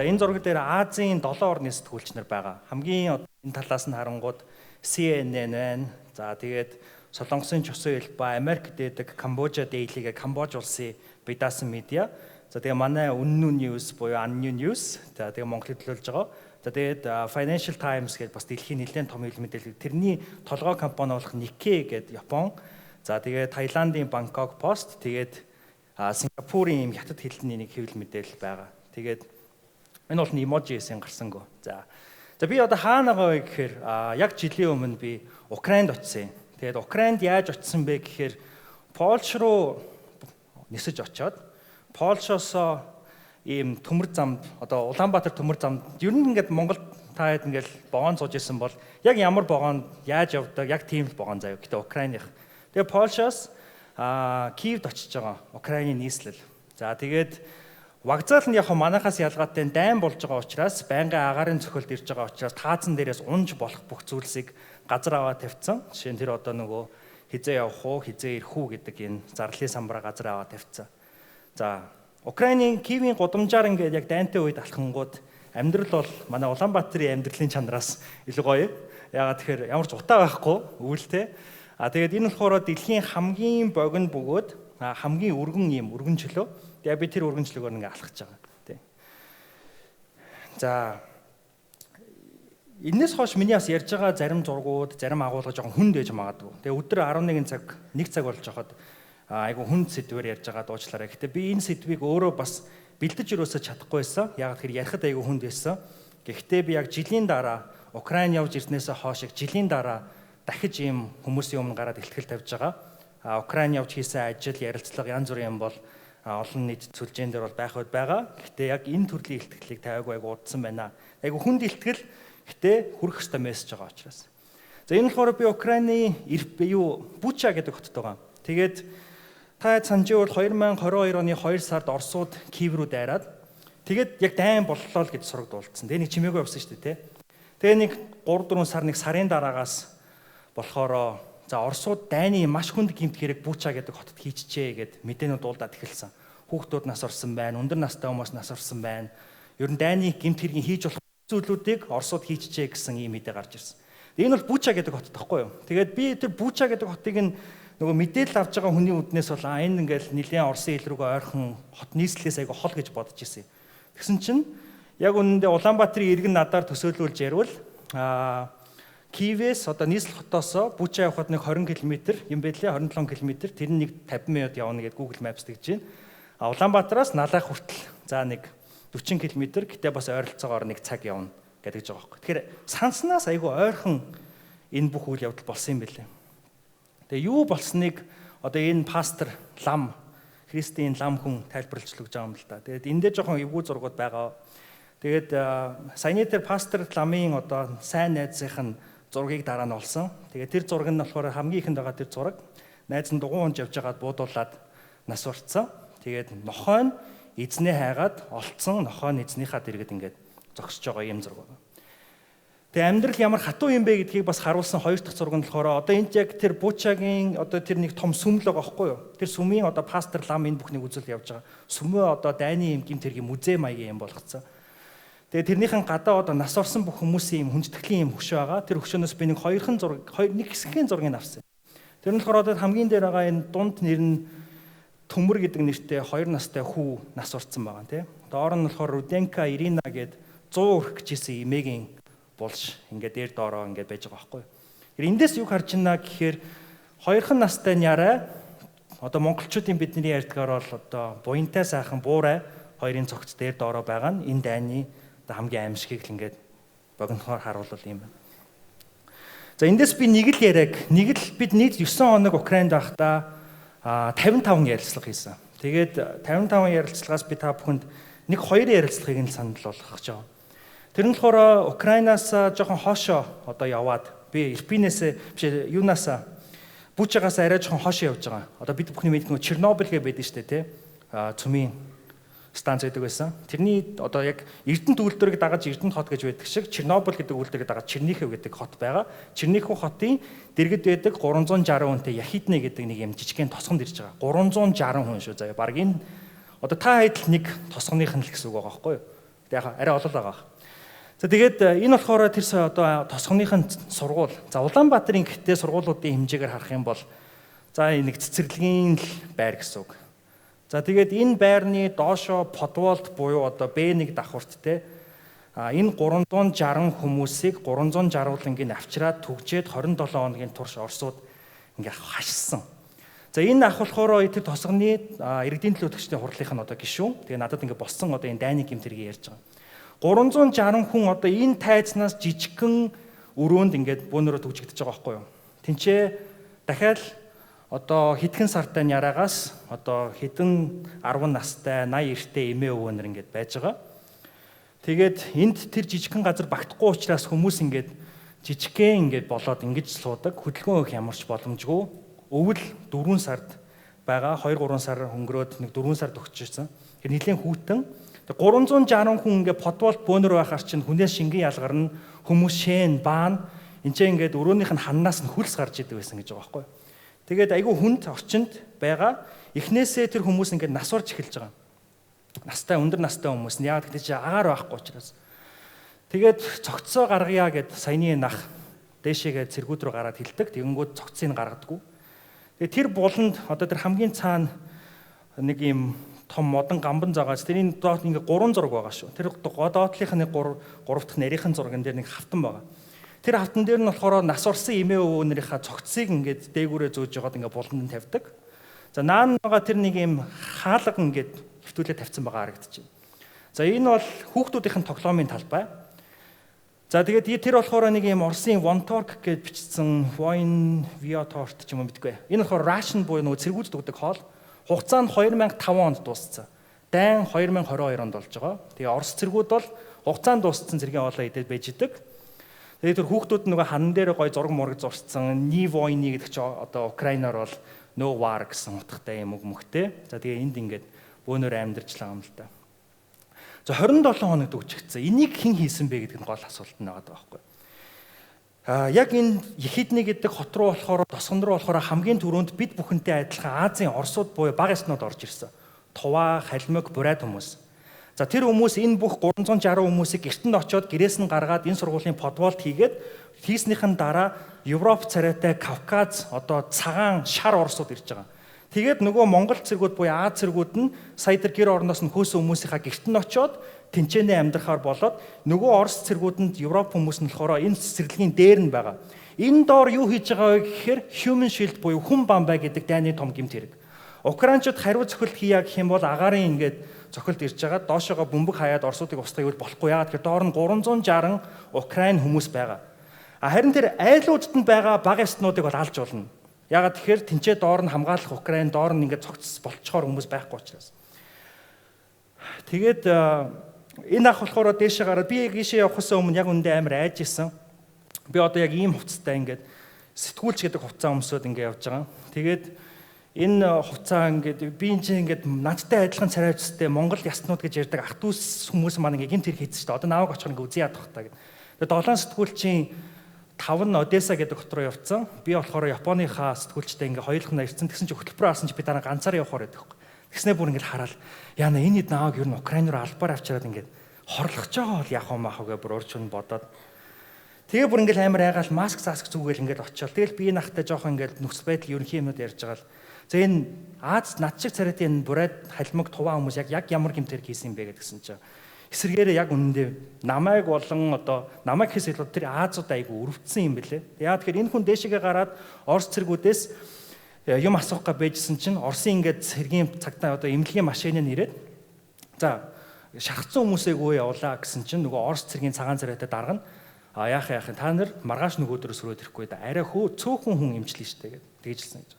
За, энэ зураг дээр Азийн 7 орны сэтгүүлч нар байгаа. Хамгийн энэ талаас нь харангууд CNN байна. За, тэгээд Солонгосын Чосон Илба, Америкт байдаг Cambodia Daily-гээ Камбож улсын бие даасан медиа. За, тэгээ манай Үнэн News буюу Unnew News. За, тэгээ Монголыг төлөөлж байгаа. За, тэгээд Financial Times гэдэг бас дэлхийн нэлээд том хэвлэл мэдээлэл. Тэрний толгой компани болох Nikkei гэдэг Япон. За, тэгээд Таиландын Bangkok Post, тэгээд Сингапурын юм хятад хэлний нэг хэвлэл мэдээлэл байгаа. Тэгээд энэ бол emoji-ээс гарсангүй. За. За, би одоо хаана байгаа вэ гэхээр яг жилийн өмнө би Украинд очисон юм. Тэгээд Украинд яаж очисон бэ гэхээр Польш руу нисэж очиод, Польшоосоо ийм төмөр замд, одоо Улаанбаатар төмөр замд, ер нь ингээд Монгол та хэд ингээд вагон сууж исэн бол яг ямар вагон яаж явдаг, яг тийм л вагон заяа. Гэтэ Украиных. Тэгээ Польшоос Киевд очиж байгаа. Украины нийслэл. За, тэгээд вокзал нь яг манайхаас ялгаатай дайн болж байгаа учраас, байнгын агаарын цохилд ирж байгаа учраас таазан дээрээс унж болох бүх зүйлсийг газар аваад тавьсан. Жишээ нь тэр одоо нөгөө хизээ явах уу, хизээ ирэх үү гэдэг энэ зарлалын самбараа газар аваад тавьсан. За, Украинын Киевийн гудамжаар ингээд яг дайнтай үед алхангууд амьдрал бол манай Улаанбаатарын амьдралын чанараас илүү гоё. Яагаад тэгэхээр ямар ч утаа байхгүй, үүлтэй. А тэгээд энэ болохоор дэлхийн хамгийн богино бөгөөд хамгийн өргөн юм өргөн чөлөө. Тэгээ би тэр өргөн чөлөөгөөр ингээ алхаж байгаа. Тий. За, энэс хойш миний бас ярьж байгаа зарим зургууд, зарим агуулга жоохон хүнд байж магадгүй. Тэгээ өдөр 11 цаг, 1 цаг болж байхад айгу хүнд сэдвээр ярьж байгаа, дуучлаарай. Гэтэ би энэ сэдвийг өөрөө бас бэлдэж өрөөсөө чадахгүй байсан. Яг тэгэхээр ярихад айгу хүнд байсан. Гэхдээ би яг жилийн дараа Украин явж ирснээсээ хойш яг жилийн дараа дахиж ийм хүмүүсийн өмнө гараад илтгэл тавьж байгаа. А Украин явж хийсэн ажил, ярилцлага, янз бүрийн юм бол олон нийт сүлжээн дээр бол байх үед байгаа. Гэхдээ яг энэ төрлийн илтгэлийг тавиагүй айгу удсан байна. Айгу хүнд илтгэл, гэтээ хүрэх ёстой мессеж байгаа учраас. За, энэ болохоор би Украины юу Буча гэдэг хотод байгаа. Тэгээд та санаж байвал 2022 оны 2 сард Оросууд Киев рүү дайраад, тэгээд яг дайн боллоо л гэж сураг дуулдсан. Тэгээ нэг чимээгүй явсан шүү дээ, тэ. Тэгээ нэг 3 4 сар, нэг сарын дараагаас болохоор за Оросууд дайны маш хүнд гэмт хэрэг Буча гэдэг хотод хийчихжээ гэд мэдээнүүд дуулдаад эхэлсэн. Хүүхдүүд нас орсон байна, өндөр настай хүмүүс нас орсон байна. Ер нь дайны гэмт хэргийн хийж болох зүйлүүдийг Оросууд хийчихжээ гэсэн ийм мэдээ гарч ирсэн. Энэ бол Буча гэдэг хотод тахгүй юу? Тэгээд би тэр Буча гэдэг хотыг нь нөгөө мэдээлэл авч байгаа хүний үднээс бол энэ ингээл нэлээд Оросын хил рүүгээ ойрхон хот, нийслэлээс айгу хол гэж бодож ирсэн. Тэгсэн чинь яг үнэндээ Улаанбаатарын иргэн надаар төсөөлүүлж ярил Киевээс, одоо нийслэл хотоосоо Буча явхад нэг 20 км юм байлээ, 27 км, тэр нь нэг 50 минут явна гэд Google Maps тэгж байна. А Улаанбаатараас Налайх хүртэл за нэг 40 км, гэтээ бас ойролцоогоор нэг цаг явна гэдэг жоо байхгүй. Тэгэхээр санснаас айгүй ойрхон энэ бүх үйл явдал болсон юм билээ. Тэгээ юу болсныг одоо энэ пастор Лам, Христийн лам хүн тайлбарлаж өгч байгаа юм л да. Тэгээд энэ дээр жоохон эвгүй зургууд байгаа. Тэгээд саяны тэр пастор Ламын одоо сайн найзынх нь зургийг дараа нь олсон. Тэгээд тэр зураг нь болохоор хамгийн ихэнд байгаа тэр зураг, найз нь дугуй унж явж байгаад буудуулаад нас барцсан. Тэгээд нохой нь эзнээ хайгаад олцсон, нохой нь эзнийхээ дэргэд ингээд зогсож байгаа юм зураг байна. Тэгээ амьдрал ямар хатуу юм бэ гэдгийг бас харуулсан хоёр дахь зураг нь болохоор одоо энд яг тэр Бучагийн одоо тэр нэг том сүм л байгаа байхгүй юу? Тэр сүмийн одоо пастор Лам энэ бүхнийг үзэл явж байгаа. Сүмөө одоо дайны юм гэмт хэргийн музей маягийн юм болгоцсон. Тэгээ тэрнийхэн гадаа одоо нас орсон бүх хүмүүсийн юм хүндэтгэлийн юм хөшөө байгаа. Тэр хөшөөнөөс би нэг хоёрхан зураг, хоёр нэг хэсгийн зургийг авсан. Тэр нь болохоор одоо хамгийн дээр байгаа энэ дунд нэр нь Төмөр гэдэг нэртэй 2 настай хүү нас орсон байгаа, тий. Доор нь болохоор Руденка Ирина гээд 100 өрөх гэжсэн эмээгийн булш ингээд дээр доороо ингээд байж байгаа байхгүй. Тэр эндээс юг харж байна гэхээр хоёрхан настай нярай, одоо монголчуудын бидний ярьдгаар бол одоо буянтай сайхан буурай хоёрын цогц дээр доороо байгаа нь энэ дайны одоо хамгийн аимшигыг л ингээд богинохоор харуулвал юм байна. За, эндээс би нэг л яриаг, нэг л бид нийт 9 хоног Украинд байхдаа 55 ярилцлага хийсэн. Тэгээд 55 ярилцлагаас би та бүхэнд нэг хоёр ярилцлагыг нь санал болгох гэж байгаа. Тэр нь болохоор Украинаас жоохон хоошоо одоо яваад би Ирпинээс биш, юунаас, Бучагаас арай жоохон хоошоо явж байгаа. Одоо бид бүхний мэддэг нөгөө Чернобыль гэж байдаг шүү дээ, тий. Цөмийн станц байдаг байсан. Тэрний одоо яг Эрдэнэт үйлдвэрийг дагаж Эрдэнэт хот гэж байдаг шиг Чернобыль гэдэг үйлдвэрийг дагаж Чернихов гэдэг хот байгаа. Чернихов хотын дэргэд байдаг 360 хүнтэй Яхидне гэдэг нэг юм жижигхэн тосгонд ирж байгаа. 360 хүн шүү заяа. Бараг энэ одоо та хайдал нэг тосгоных нь л гэсэн үг байгаа байхгүй юу? Тэг яг арай олол байгаа. За тэгээд энэ болохоор тэр одоо тосгоныхын сургууль. За Улаанбаатарын гэхдээ сургуулиудын хэмжээгээр харах юм бол за энэ нэг цэцэрлэгийн л байр гэсэн үг. За тэгээд энэ байрны доошо подволд буюу одоо Б1 давхарт те энэ 360 хүмүүсийг 360-уулангийн авчираад түгжээд 27 хоногийн турш Оросууд ингээ хашсан. За энэ ах болохоор тэр тосгоны иргэдийн төлөөлөгчдийн хурлынх нь одоо гишүүн. Тэгээ надад ингээ болсон одоо энэ дайны гэмт хэргийг ярьж байгаа. 360 хүн одоо энэ тайзнаас жижигхэн өрөөнд ингээд бөөнөрөө түгжигдэж байгаа байхгүй юу? Тинчээ дахиад одоо хэдхэн сартай няраагаас одоо хэдэн 10 настай 80 эртээ эмээ өвөө нар ингээд байж байгаа. Тэгээд энд тэр жижигхэн газар багтахгүй учраас хүмүүс ингээд жижигхэн ингээд болоод ингэж суудаг. Хөдөлгөөн өгөх ямар ч боломжгүй. Өвөл 4 сард байгаа. 2 3 сар хөнгөрөөд нэг 4 сард өгчээсэн. Тэр нэлийн хүүтэн. 360 хүн ингээд подволт бөөнөр байхаар чинь хүнээс шингэн ялгарна, хүмүүс шэн, баана. Энд чинь ингээд өрөөнийх нь ханнаас нь хөлс гарч идэг байсан гэж байгаа байхгүй юу? Тэгээд айгүй хүнд орчинд байгаа. Эхнээсээ тэр хүмүүс ингээд нас орж эхэлж байгаа. Настай өндөр настай хүмүүс нь яагаад гэвэл чи агаар байхгүй учраас. Тэгээд цогцсоо гаргая гэд саяны нах дээшээгээ цэргүүд рүү гараад хилдэг. Тэгэнгүүт цогцсыг гаргадаггүй. Тэгээд тэр буланд одоо тэр хамгийн цаана нэг юм том модон гамбан зоогоос тэрний доод ингээ 3 зураг байгаа шүү. Тэр доотлынх нь 3 3 дахь нарийнхан зурган дээр нэг хавтан байгаа. Тэр хавтан дээр нь болохоор нас орсон эмээ өвөө нарынхаа цогцсыг ингээд дээгүүрээ зөөж жагаад ингээ буланд нь тавьдаг. За наан байгаа тэр нэг юм хаалга ингээд хэвтүүлээ тавьсан байгаа харагдчихэв. За энэ бол хүүхдүүдийнх нь тоглоомын талбай. За тэгээд тэр болохоор нэг юм Оросын Вонторг гэж бичсэн Voin Viotort ч юм уу мэдгүй. Энэ болохоор Russian буюу нөгөө цэргүүд дуудаг хоол. Хугацаа нь 2005 онд дууссан. Дайн 2022 онд болж байгаа. Тэгээ Орос цэргүүд бол хугацаанд дууссан цэргийн хоолоо идээд байж идэг. Тэгээд тэр хүүхдүүд нөгөө ханан дээр гой зураг мураг зурцсан Ni Voini гэдэг чи одоо Украинаар бол No War гэсэн утгатай юм үг мөхтэй. За тэгээ энд ингээд бөөнөр амьдарч байгаа юм л да. За 27 хоног дүүжигдсэн. Энийг хэн хийсэн бэ гэдэг нь гол асуулт нь байгаа байхгүй. Яг энэ Ехидны гэдэг хот руу болохоор тосгон руу болохоор хамгийн түрүүнд бид бүхэнтэй адилхан Азийн Оросууд буюу бага яснууд орж ирсэн. Туваа, Халмиг, Бурайд хүмүүс. За тэр хүмүүс энэ бүх 360 хүмүүсийг гэртэнд очиод гэрээс нь гаргаад энэ сургуулийн подволт хийгээд хийснийхэн дараа Европ царайтай Кавказ одоо цагаан шар Оросууд ирж байгаа. Тэгээд нөгөө Монгол цэргүүд буюу Аз цэргүүд нь сая тэр гэр орноос нь хөөсөн хүмүүсийнхаа гэрт нь очиод тэнцэнэ амьдрахаар болоод нөгөө Орос цэргүүдэнд Европ хүмүүс нь болохоор энэ цэцэрлэгийн дээр нь байгаа. Энэ доор юу хийж байгаа вэ гэхээр human shield буюу хүн бамбай гэдэг дайны том гэмт хэрэг. Украинчууд хариу цохилт хийя гэх юм бол агаарын ингээд цохилт ирж байгаа. Доошоогоо бөмбөг хаяад Оросуудыг устгах гэвэл болохгүй. Яагаад гэхээр доор нь 360 Украин хүмүүс байгаа. А харин тэр айлуудад нь байгаа бага яснуудыг бол алж болно. Яагаад тэгэхээр тэнцээ доор нь хамгаалах Украин доор нь ингээд цогц болцохоор хүмүүс байхгүй учраас. Тэгээд энэ ах болохоор дээшээ гараад би ийшээ явахаас өмнө яг үндэ амар айж исэн. Би одоо яг ийм хувцастай ингээд сэтгүүлч гэдэг хувцас өмсөд ингээд явж байгаа. Тэгээд энэ хувцас ингээд би энэ чинь ингээд надтай адилхан царайчтай Монгол яснууд гэж ярьдаг ах дүүс хүмүүс маань ингээд гэмт хэрэг хийсэн шүү дээ. Одоо нааваг очихор ингээд үзий ядах та гэдэг. Тэгээд долоон сэтгүүлчийн 5 нь Одесса гэдэг хот руу явцсан. Би болохоор Японыхаа сэтгүүлчтэй ингээ хоёулахнаа ирсэн. Тэгсэн чинь хөтөлбөрөөр авсан чи би дараа ганцаараа явахаар байдаг байхгүй. Тэгснээ бүр ингээ хараад яана энэ хэд нааваг ер нь Украин руу албаар авчираад ингээ хорлох байгаа бол яах вэ маах вэ бүр урьд шөнө бодоод. Тэгээ бүр ингээ амар айгаал маск заск зүгээл ингээ очиод. Тэгэл би нахтай жоохон ингээ нөхцөл байдал ерөнхий юмнууд ярьж байгаа л. За энэ Аз над шиг царайтай энэ бурайд халимаг туваа хүмүүс яг ямар гэмтэр хийсэн юм бэ гэдгсэн чинь эсэргээрээ яг үнэндээ намайг болон одоо намайг гэхээс илүү тэр Азууд айгу өрөвдсөн юм бэлээ. Яа тэгэхээр энэ хүн дээшээгээ гараад Орос цэргүүдээс юм асуух га байжсэн чинь Оросын ингээд цэргийн цагтаа одоо эмнэлгийн машины ирээд за шархацсан хүмүүсээ явуулаа гэсэн чинь нөгөө Орос цэргийн цагаан царайтай дарга нь а яах та нар маргааш нөгөөдрөөс өрөөд ирэхгүй да арай хөө цөөхөн хүн эмчлэн штэ гэд тэгж хэлсэн гэж.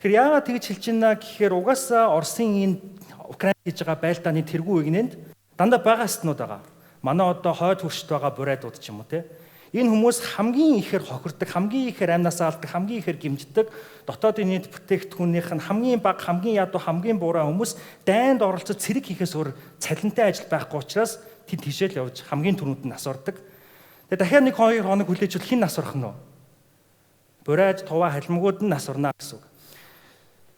Тэгэхээр яагаад тэгж хэлж байна гэхээр угаасаа Оросын энэ Украин хийж байгаа байлдааны тэргүү игнэнд дандаа бага яснууд байгаа. Манай одоо хойд хөршд байгаа бурайдууд ч юм уу те. Энэ хүмүүс хамгийн ихээр хохирдог, хамгийн ихээр амнасаа алдаг, хамгийн ихээр гимждэг, дотоодын нийт бүтээгдэхүүнийх нь хамгийн бага, хамгийн ядуу, хамгийн бураа хүмүүс дайнд оролцож цэрэг хийхээс өөр цалинтай ажил байхгүй учраас тэнд тийшэл явж хамгийн түрүүнд нь нас ордог. Тэгээ дахиад 1-2 хоног хүлээж хэн нас орох нь вэ? Бурайд, туваа, халимгууд нь нас орно гэсэн үг.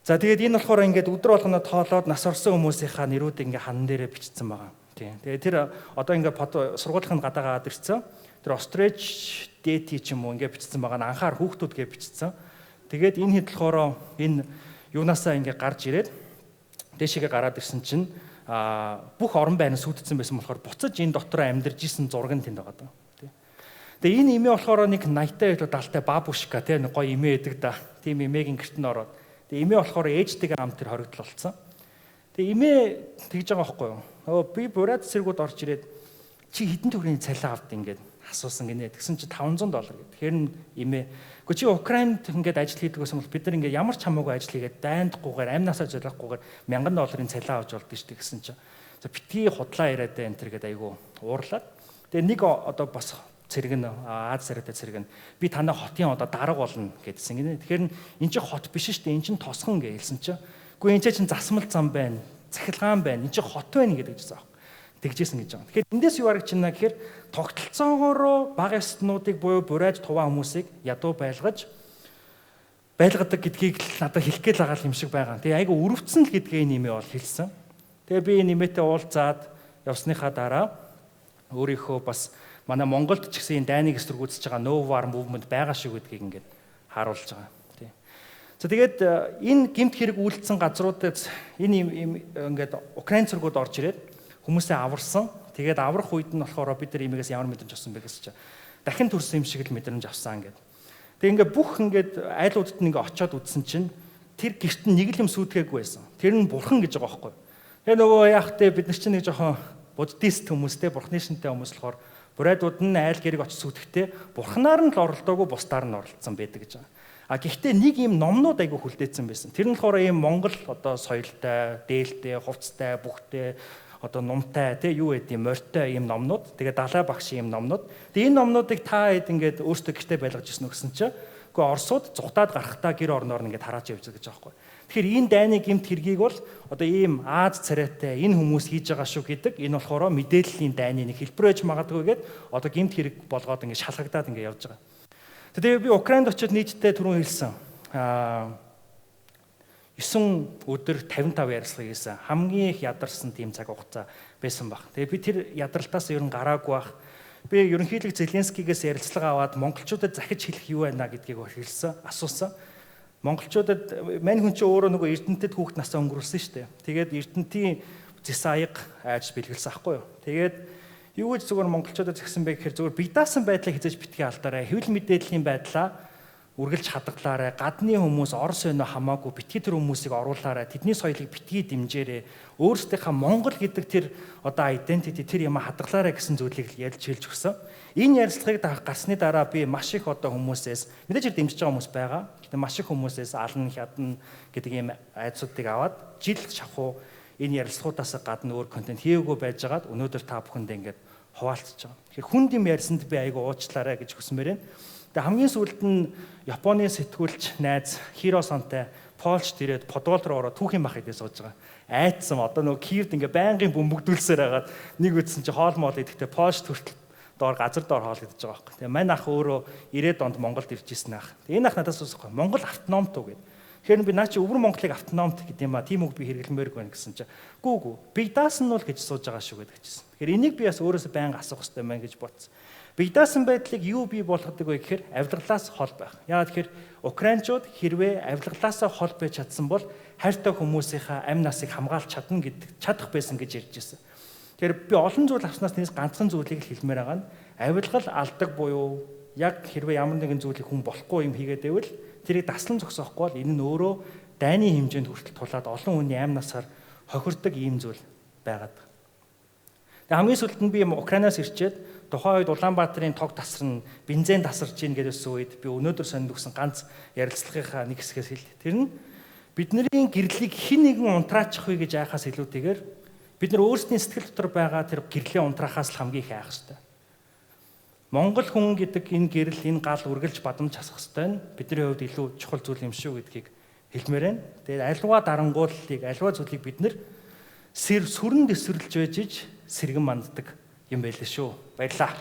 За тэгээд энэ болохоор ингээд өдөр болгоно тоолоод нас орсон хүмүүсийнхаа нэрүүдийг ингээд ханан дээрээ бичсэн байгаа. Тийм. Тэгээ тэр одоо ингээд сургуулийн гадаа гараад ирсэн. Тэр Ostrich DT ч юм уу ингээд бичсэн байгаа нь анхаар хүүхдүүд гэж бичсэн. Тэгээд энэ хэд болохоор энэ юунаасаа ингээд гарч ирээд дээшээгээ гараад ирсэн чинь бүх орон байр нь сүйдсэн байсан болохоор буцаж энэ дотор амьдарч исэн зураг нь тэнд байгаа даа. Тийм. Тэгээ энэ эмээ болохоор нэг 80-тай илүү 70-тай бабушка тийм нэг гоё эмээ гэдэг да. Тийм эмээгийн гэрт нь ороод. Тэгээ эмээ болохоор ээжтэйгээ хамт тэр хоригдол болсон. Тэгээ эмээ тэгж байгаа байхгүй юу? Нөгөө би бурайд цэргүүд орж ирээд чи хэдэн төгрөгийн цалин авд ингээд асуусан гинэ. Тэгсэн чи $500 гэдэг. Тэгэхээр нь эмээ. Гэхдээ чи Украинд ингээд ажил хийдэг байсан бол бид нар ингээд ямар ч хамаагүй ажил хийгээд дайндахгүйгээр амь насаа золиохгүйгээр $1000-ын цалин авч болдсон шүү дээ гэсэн чи. За битгий худлаа яриад энэ төр гээд айгүй уурлаад. Тэгээ нэг одоо бас цэрэг нь Аз царайтай цэрэг нь би танай хотын одоо дарга болно гэдсэн гинэ. Тэгэхээр эн чинь хот биш шүү дээ. Эн чинь тосгон гэж хэлсэн чи. Гэхдээ энэ чинь засмал зам байна, цахилгаан байна, энэ чинь хот байна гэдэг жисэн аах. Тэгжсэн гэж байгаа. Тэгэхээр эндээс юу харагч байна гэхээр тогтолцоогоороо бага ястнуудыг буюу бурайд туваа хүмүүсийг ядуу байлгадаг гэдгийг л надад хэлэх гээл байгаа юм шиг байгаа. Тэгээ айгу өрөвдсөн л гэдгээ энэ нэмээ бол хэлсэн. Тэгээ би энэ нэмээтэй уулзаад явсныхаа дараа өөрийнхөө бас манай Монголд ч гэсэн энэ дайныг эсэргүүцэж байгаа No War Movement байгаа шүү гэдгийг ингээд харуулж байгаа. За тэгээд энэ гэмт хэрэг үйлдсэн газруудад энэ юм ингээд Украин цэргүүд орж ирээд хүмүүсээ аварсан. Тэгээд аврах үед нь болохоор бид нар имигээс ямар мэдрэмж авсан бэ гэсэн чинь дахин төрсэн юм шиг л мэдрэмж авсан гэдэг. Тэгээд ингээд бүх ингээд айлуудад нь ингээд очиод үзсэн чинь тэр гэрт нь нэг л юм сүйтгээггүй байсан. Тэр нь бурхан гэж байгаа байхгүй. Тэгээ нөгөө яах вэ бид нар чинь нэг жоохон буддист хүмүүстэй бурхны шинтэй хүмүүс болохоор бурайдууд нь айл гэрийг очиж сүйтгэхдээ бурхнаар нь л оролдоогүй бусдаар нь оролцсон байдаг гэж байгаа. А гэхдээ нэг юм номнууд айгүй хүлдээсэн байсан. Тэр нь болохоор ийм Монгол одоо соёлтой, дээлтэй, хувцтай, бүхтэй, одоо нумтай тий юу гэдэг юм морьтой ийм номнууд. Тэгээ далай багш ийм номнууд. Тэгээ энэ номнуудыг та хэд ингээд өөрсдөө гэртээ байлгаж ирсэн үү гэсэн чинь үгүй Оросууд зүхтаад гарахтаа гэр орноор нь ингээд хараач явж байгаа гэж байгаа байхгүй. Тэгэхээр энэ дайны гэмт хэргийг бол одоо ийм Аз царайтай энэ хүмүүс хийж байгаа шүү гэдэг энэ болохоор мэдээллийн дайны нэг хэлбэр байж магадгүй гээд одоо гэмт хэрэг болгоод ингээд шалгагдаад ингээд явж байгаа. Тэгээ би Украинд очиод нийтдээ түрүүн хэлсэн. 9 өдөр 55 ярилцлага хийсэн. Хамгийн их ядарсан тийм цаг хугацаа байсан баг. Тэгээ би тэр ядралтаас ер нь гараагүй байх. Би ерөнхийлөгч Зеленскигээс ярилцлага аваад монголчуудад захиж хэлэх юу байна гэдгийг хэлсэн, асуусан. Монголчуудад мань хүн чинь өөрөө нөгөө Эрдэнэтэд хүүхд насаа өнгөрүүлсэн шүү дээ. Тэгээд Эрдэнэтийн зэс аяга айж бэлгэлсэн аахгүй юу. Тэгээд юу гэж зүгээр монголчуудад згсэн бэ гэхээр зүгээр бие даасан байдлаа хизээж битгий алдаарай. Хэвлэл мэдээллийн байдлаа үргэлж хадгалаарай. Гадны хүмүүс Орос өнөө хамаагүй битгий тэр хүмүүсийг оруулаарай. Тэдний соёлыг битгий дэмжээрэй. Өөрсдийнхээ Монгол гэдэг тэр одоо identity тэр юм хадгалаарай гэсэн зүйлийг ярьж хэлж өгсөн. Энэ ярилцлагыг гарсны дараа би маш их одоо хүмүүсээс мэдээж хэрэг дэмжиж байгаа хүмүүс байгаа. Гэтэ маш их хүмүүсээс ална хядна гэдэг ийм айдсуудыг аваад жил шахуу энэ ярилцлагуудаас гадна өөр контент хийгээгүй байжгаад өнөөдөр та бүхэндээ ингээд хуваалцаж байгаа. Тэгэхээр хүнд юм ярьсанд би айгүй уучлаарай гэж хүсмээр байна. Тэгээ хамгийн сүүлд нь Японы сэтгүүлч найз Хиро Сантай Польшд ирээд Подвол руу ороод түүхийн бах идээ сууж байгаа. Айдсан одоо нөгөө Киевд ингээ байнгын бөмбөгдүүлсээр хагаад нэг үтсэн чи хоол моол идэхдээ Польшд хүртэл доор газар доор хоол идэж байгаа байхгүй. Тэгээ мань ах өөрөө 90-ад онд Монголд ирж ирсэн ах. Тэгээ энэ ах надаас асуухгүй Монгол автономт уу гэд. Тэгэхээр би наа чи өвөр Монголыг автономт гэдэг юм а. Тийм үг би хэрэглэмээргүй байна гэсэн чи. Гүү гүү. Бие даасан нь бол гэж сууж байгаа шүү гэдэг чийсэн. Тэгэхээр энийг би бас өөрөөсөө байнга асуух хэрэгтэй байна гэж бодсон. Бие даасан байдлыг юу бий болгодог вэ гэхээр авилгалаас хол байх. Яагаад гэхээр украинчууд хэрвээ авилгалаасаа хол байж чадсан бол хайртай хүмүүсийнхаа амь насыг хамгаалж чадна гэдэг чадах байсан гэж ярьж ирсэн. Тэгэхээр би олон зүйл авснаас тэрнээс ганцхан зүйлийг л хэлмээр байгаа нь авилгал алдаг буюу яг хэрвээ ямар нэгэн зүйлийг хүн болохгүй юм хийгээд байвал тэрийг таслан зогсоохгүй бол энэ нь өөрөө дайны хэмжээнд хүртэл тулаад олон хүний амь насаар хохирдог ийм зүйл байгаад байгаа. Тэгээ хамгийн сүүлд нь би Украинаас ирчээд тухайн үед Улаанбаатарын тог тасарна, бензин тасарч ийн гэдсэн үед би өнөөдөр сонд өгсөн ганц ярилцлагынхаа нэг хэсгээс хэл. Тэр нь бидний гэрлийг хэн нэгэн унтраачих вэ гэж айхаас илүүтэйгээр бид нар өөрсдийн сэтгэл дотор байгаа тэр гэрлээ унтраахаас л хамгийн их айх хэрэгтэй. Монгол хүн гэдэг энэ гэрэл, энэ гал үргэлж бадамж хасах хэрэгтэй нь бидний хувьд илүү чухал зүйл юм шүү гэдгийг хэлмээр байна. Тэгээд альва дарангууллыг, альва зүйлийг бид нар сүрэн дэвсвэрлж байж иж сэргэн манддаг юм байлээ шүү. Баярлалаа.